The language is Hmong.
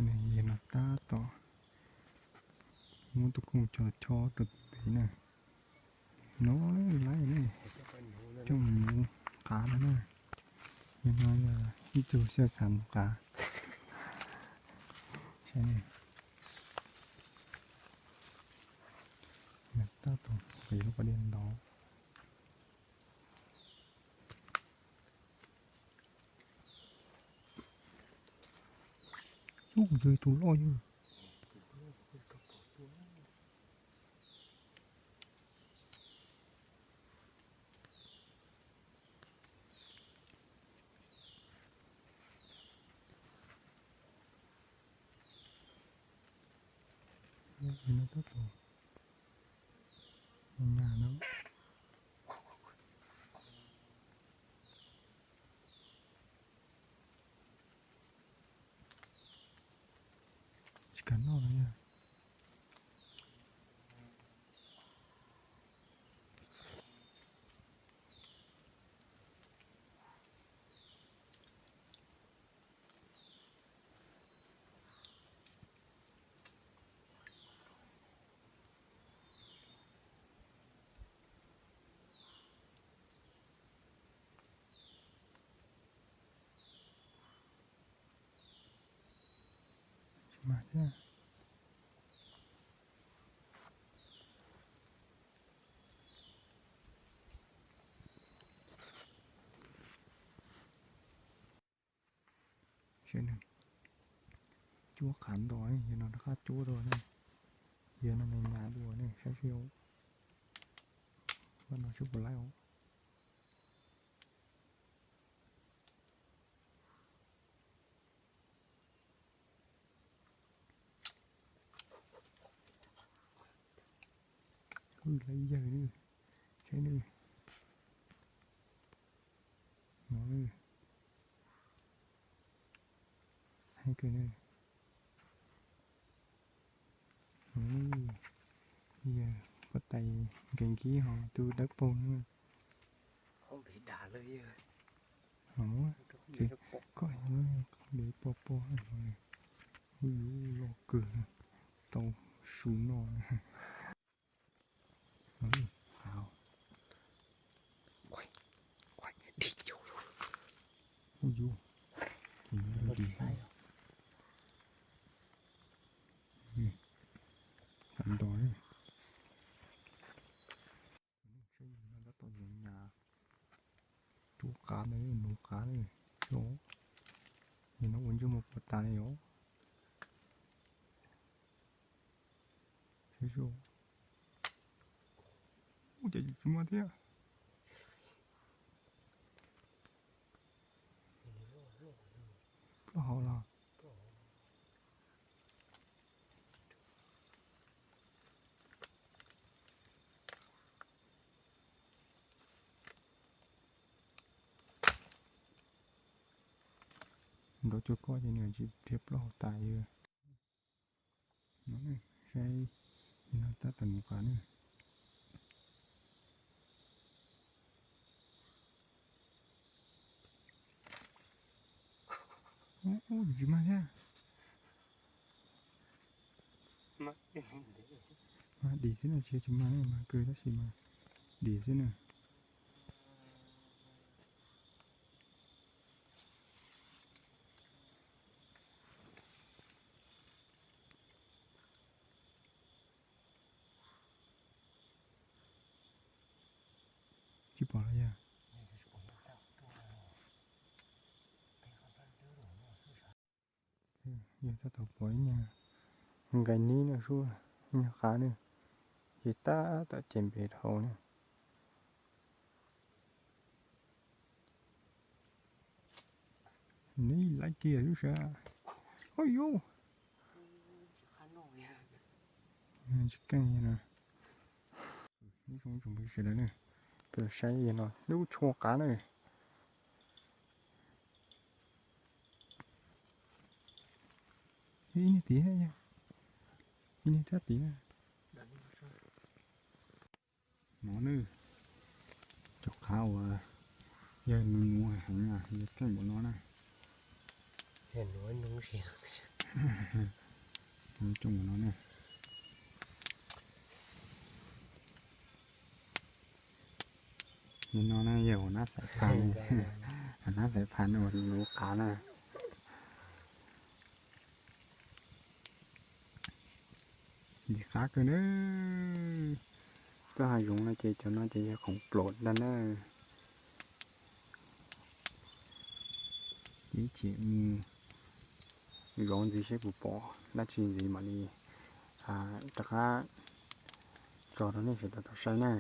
Yog no tab tom muab tus kooj cog chob rau tus pem na. No lawm ne, coj mus nuv qav no na. Yog no yog ib tug xyaj xav nuv qav. Saib ne, tab tom nqis lub pas dej ntov. Ub, yog tus loj yog. No tab tom nyas no. Tsis kam noj los yog. Tsis mag thiab. Cuab qav nto, yog no rov qab cuab dua ne, yog no me nyuam dua ne, saib seb, no seb puas laib os. Ub, laib yawg ne, saib ne. No, hais kawg ne. Yawg pob tais nkees nkib ho tus dawb paug na. Koj npe pog pog, ub, yus loj kawg, tau su noj. Ub, yus, tus no dim, dim, dim, dim. Qav nto, saib yus no tab tom nyas nyas cuab qav na, nuv qav na. Yog no ua ntsej muag puas tas li os. Ub, cas tsis mag thiab. Plaub hau los. Nrov cuag koj ces nws tsis dhia plaub hau tas li. No ne, saib, no tab tom nuv qav ne. Ub, tsis mag thiab. Mag dim xwb na, tsis, tsis mag ne, mag kawg tab sis mas dim xwb na. Tsis pom los yog. Yog tab tom pom ib nyuag nkais nib no sub, nyuag qav ne, ces tab tom ces npe dhau ne. Neb laib kiag lub sab. Ua yuj, tsis keej no. Ib tsoom phooj ywg sawv daws ne, peb los saib no lub tshuaj qav na. Ib niag tid, ib niag thab tid na. No ne, cov qav uas yawg nuv nuv heev na, yawg keej npaum no na. Coj mus no ne. Nim no na yog hauv nab xaiv pha ne, hauv nab xaiv pha ne, luv qav na. Ntxim qab kawg na. Txoj hav zoov no ces cov no ces yog khoom plaum ntag na. Ces ib chim mus zov ntxiv seb puas pom dab tsi ntxiv mam li rov qab tso rau nej sawv daws tau saib na.